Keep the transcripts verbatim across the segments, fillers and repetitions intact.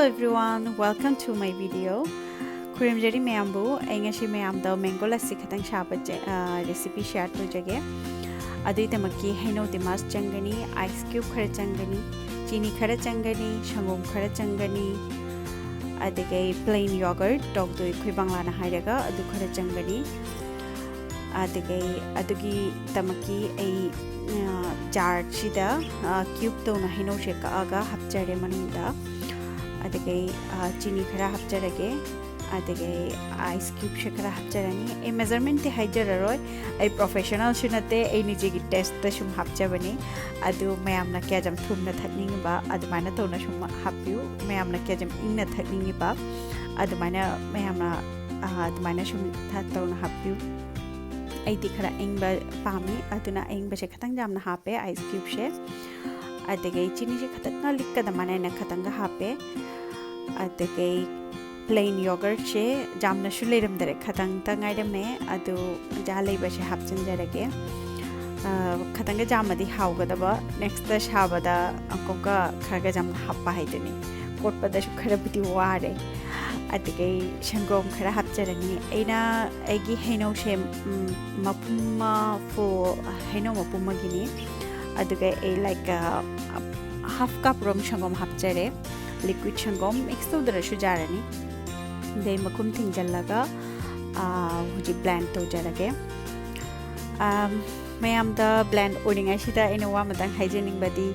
Everyone, welcome to my video. ꯈꯨꯔꯨꯝꯖꯔꯤ ꯃꯌꯥꯝꯕꯨ꯫ ꯑꯩ ꯉꯁꯤ ꯃꯌꯥꯝꯗ mango lassi ꯈꯇꯪ ꯁꯥꯕ ꯆꯦ- ꯑ, recipe share ꯇꯧꯖꯒꯦ꯫ ꯑꯗꯨꯒꯤꯗꯃꯛꯀꯤ ꯍꯩꯅꯧ ꯗꯤꯃꯥꯁ ꯆꯪꯒꯅꯤ, ice cube ꯈꯔ ꯆꯪꯒꯅꯤ, ꯆꯤꯅꯤ ꯈꯔ ꯆꯪꯒꯅꯤ, ꯁꯪꯒꯣꯝ ꯈꯔ ꯆꯪꯒꯅꯤ, ꯑꯗꯒꯤ plain yogurt, ꯇꯧꯗꯣꯏ ꯑꯩꯈꯣꯏ ꯕꯪꯂꯥꯅ ꯍꯥꯏꯔꯒ, ꯑꯗꯨ ꯈꯔ ꯆꯪꯒꯅꯤ꯫ ꯑꯗꯒꯤ ꯑꯗꯨꯒꯤꯗꯃꯛꯀꯤ ꯑꯩ, ꯑ, jarꯁꯤꯗ, ꯑ, cube ꯇꯧꯅ ꯍꯩꯅꯧꯁꯦ ꯀꯛꯑꯒ ꯍꯥꯞꯆꯔꯦ ꯃꯅꯨꯡꯗ꯫ ꯑꯗꯒꯤ, ꯑ, ꯆꯤꯅꯤ ꯈꯔ ꯍꯥꯞꯆꯔꯒꯦ꯫ ꯑꯗꯒꯤ ice cubeꯁꯦ ꯈꯔ ꯍꯥꯞꯆꯔꯅꯤ꯫ ꯑꯩ measurementꯇꯤ ꯍꯥꯏꯖꯔꯔꯣꯏ, ꯑꯩ professionalꯁꯨ ꯅꯠꯇꯦ, ꯑꯩ ꯅꯤꯖꯦꯒꯤ tasteꯇ ꯁꯨꯝ ꯍꯥꯞꯆꯕꯅꯤ꯫ ꯑꯗꯨ ꯃꯌꯥꯝꯅ ꯀꯌꯥꯖꯝ ꯊꯨꯝꯅ ꯊꯛꯅꯤꯡꯉꯤꯕ, ꯑꯗꯨꯃꯥꯏꯅ ꯇꯧꯅ ꯁꯨꯝ ꯍꯥꯞꯄꯤꯌꯨ꯫ ꯃꯌꯥꯝꯅ ꯀꯌꯥꯖꯝ ꯏꯪꯅ ꯊꯛꯅꯤꯡꯉꯤꯕ, ꯑꯗꯨꯃꯥꯏꯅ ꯃꯌꯥꯝꯅ, ꯑ, ꯑꯗꯨꯃꯥꯏꯅ ꯁꯨꯝ ꯊ- ꯇꯧꯅ ꯍꯥꯞꯄꯤꯌꯨ꯫ ꯑꯩꯗꯤ ꯈꯔ ꯑꯏꯪꯕ ꯄꯥꯝꯃꯤ, ꯑꯗꯨꯅ ꯑꯏꯪꯕꯁꯦ ꯈꯇꯪ ꯌꯥꯝꯅ ꯍꯥꯞꯄꯦ, ice cubeꯁꯦ꯫ ꯑꯗꯒꯤ ꯆꯤꯅꯤꯁꯦ ꯈꯇꯪꯒ ꯂꯤꯛꯀꯗꯕ ꯃꯥꯅ ꯑꯩꯅ ꯈꯇꯪꯒ ꯍꯥꯞꯄꯦ꯫ ꯑꯗꯒꯤ plain yogurtꯁꯦ ꯌꯥꯝꯅꯁꯨ ꯂꯩꯔꯝꯗꯔꯦ, ꯈꯇꯪꯇ ꯉꯥꯏꯔꯝꯃꯦ꯫ ꯑꯗꯨ ꯖꯥ ꯂꯩꯕꯁꯦ ꯍꯥꯞꯆꯤꯟꯖꯔꯒꯦ꯫ ꯑ, ꯈꯇꯪꯒ ꯌꯥꯝꯃꯗꯤ ꯍꯥꯎꯒꯗꯕ, nextꯇ ꯁꯥꯕꯗ ꯑꯃꯨꯛꯀ ꯈꯔꯒ ꯌꯥꯝꯅ ꯍꯥꯞꯄ ꯍꯥꯏꯗꯨꯅꯤ꯫ ꯀꯣꯠꯄꯗꯁꯨ ꯈꯔꯕꯨꯗꯤ ꯋꯥꯔꯦ꯫ ꯑꯗꯒꯤ ꯁꯪꯒꯣꯝ ꯈꯔ ꯍꯥꯞꯆꯔꯅꯤ꯫ ꯑꯩꯅ ꯑꯩꯒꯤ ꯍꯩꯅꯧꯁꯦ, ꯎꯝ, ꯃꯄꯨꯝ ꯑꯃ full ꯍꯩꯅꯧ ꯃꯄꯨꯝ ꯑꯃꯒꯤꯅꯤ꯫ ꯑꯗꯨꯒ ꯑꯩ, like, ꯑ, half cup ꯔꯣꯝ ꯁꯪꯒꯣꯝ ꯍꯥꯞꯆꯔꯦ꯫ Liquid ꯁꯪꯒꯣꯝ mix ꯇꯧꯗ꯭ꯔꯁꯨ ꯌꯥꯔꯅꯤ꯫ ꯑꯗꯩ ꯃꯈꯨꯝ ꯊꯤꯡꯖꯤꯜꯂꯒ, ꯑ, ꯍꯧꯖꯤꯛ blend ꯇꯧꯖꯔꯒꯦ꯫ ꯑ, ꯃꯌꯥꯝꯗ blend ꯑꯣꯏꯔꯤꯉꯩꯁꯤꯗ ꯑꯩꯅ ꯋꯥ ꯑꯃꯇꯪ ꯍꯥꯏꯖꯅꯤꯡꯕꯗꯤ,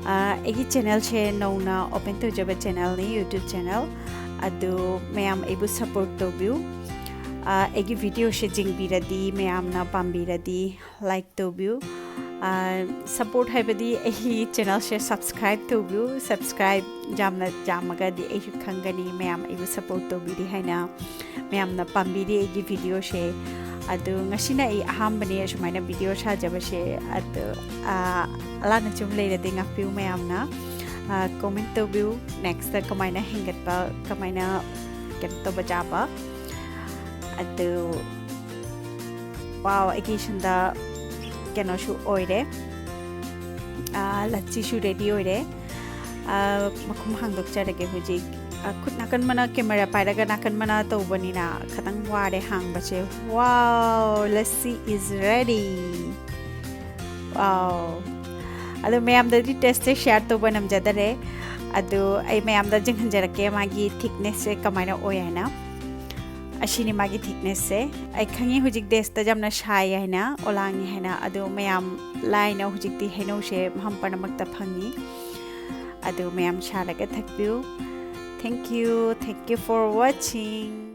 ꯑ, ꯑꯩꯒꯤ channelꯁꯦ ꯅꯧꯅ open ꯇꯧꯖꯕ channelꯅꯤ, YouTube channel꯫ ꯑꯗꯨ ꯃꯌꯥꯝ ꯑꯩꯕꯨ support ꯇꯧꯕꯤꯌꯨ꯫ ꯑ, ꯑꯩꯒꯤ videoꯁꯦ ꯌꯦꯡꯕꯤꯔꯗꯤ, ꯃꯌꯥꯝꯅ ꯄꯥꯝꯕꯤꯔꯗꯤ like ꯇꯧꯕꯤꯌꯨ꯫ ꯑ, support ꯍꯥꯏꯕꯗꯤ ꯑꯩꯒꯤ channelꯁꯦ subscribe ꯇꯧꯕꯤꯌꯨ꯫ Subscribe ꯌꯥꯝꯅ ꯌꯥꯝꯃꯒꯗꯤ ꯑꯩꯁꯨ ꯈꯪꯒꯅꯤ ꯃꯌꯥꯝ ꯑꯩꯕꯨ support ꯇꯧꯕꯤꯔꯤ ꯍꯥꯏꯅ, ꯃꯌꯥꯝꯅ ꯄꯥꯝꯕꯤꯔꯤ ꯑꯩꯒꯤ videoꯁꯦ꯫ ꯑꯗꯨ ꯉꯁꯤꯅ ꯑꯩ ꯑꯍꯥꯟꯕꯅꯦ ꯑꯁꯨꯃꯥꯏꯅ video ꯁꯥꯖꯕꯁꯦ꯫ ꯑꯗꯨ, ꯑ, ꯑꯂꯥꯟꯅ ꯆꯨꯝ ꯂꯩꯔꯗꯤ ꯉꯥꯛꯄꯤꯌꯨ ꯃꯌꯥꯝꯅ꯫ ꯑ, comment ꯇꯧꯕꯤꯌꯨ, nextꯇ ꯀꯃꯥꯏꯅ ꯍꯦꯟꯒꯠꯄ, ꯀꯃꯥꯏꯅ ꯀꯩꯅꯣ ꯇꯧꯕ ꯌꯥꯕ꯫ ꯑꯗꯨ, wow, ꯑꯩꯒꯤ ꯁꯣꯝꯗ ꯀꯩꯅꯣꯁꯨ ꯑꯣꯏꯔꯦ, ꯑ, ꯂꯠꯁꯤꯁꯨ ready ꯑꯣꯏꯔꯦ꯫ ꯃꯈꯨꯝ ꯍꯥꯡꯗꯣꯛꯆꯔꯒꯦ ꯍꯧꯖꯤꯛ꯫ ꯈꯨꯠ ꯅꯥꯀꯟꯕꯅ ꯀꯦꯃꯦꯔꯥ ꯄꯥꯏꯔꯒ ꯅꯥꯀꯟꯕꯅ ꯇꯧꯕꯅꯤꯅ ꯈꯤꯇꯪ ꯋꯥꯔꯦ ꯍꯥꯡꯕꯁꯦ꯫ Wow, lassi is ready. Wow. ꯑꯗꯣ ꯃꯌꯥꯝꯗꯗꯤ ꯇꯦꯁꯁꯦ ꯁꯤꯌꯥꯔ ꯇꯧꯕ ꯅꯝꯖꯗꯔꯦ꯫ ꯑꯗꯣ ꯑꯩ ꯃꯌꯥꯝꯗ ꯌꯦꯡꯍꯟꯖꯔꯛꯀꯦ ꯃꯥꯒꯤ ꯊꯤꯛꯅꯦꯁꯁꯦ ꯀꯃꯥꯏꯅ ꯑꯣꯏ ꯍꯥꯏꯅ꯫ ꯑꯁꯤꯅꯤ ꯃꯥꯒꯤ ꯊꯤꯛꯅꯦꯁꯁꯦ꯫ ꯑꯩ ꯈꯪꯉꯤ ꯍꯧꯖꯤꯛ ꯗꯦꯁꯇ ꯌꯥꯝꯅ ꯁꯥꯏ ꯍꯥꯏꯅ, ꯑꯣꯂꯥꯡꯉꯤ ꯍꯥꯏꯅ꯫ ꯑꯗꯣ ꯃꯌꯥꯝ ꯂꯥꯏꯅ ꯍꯧꯖꯤꯛꯇꯤ ꯍꯩꯅꯧꯁꯦ ꯃꯐꯝ ꯄꯨꯝꯅꯃꯛꯇ ꯐꯪꯉꯤ꯫ ꯑꯗꯨ ꯃꯌꯥꯝ ꯁꯥꯔꯒ ꯊꯛꯄꯤꯌꯨ꯫ Thank you, thank you for watching.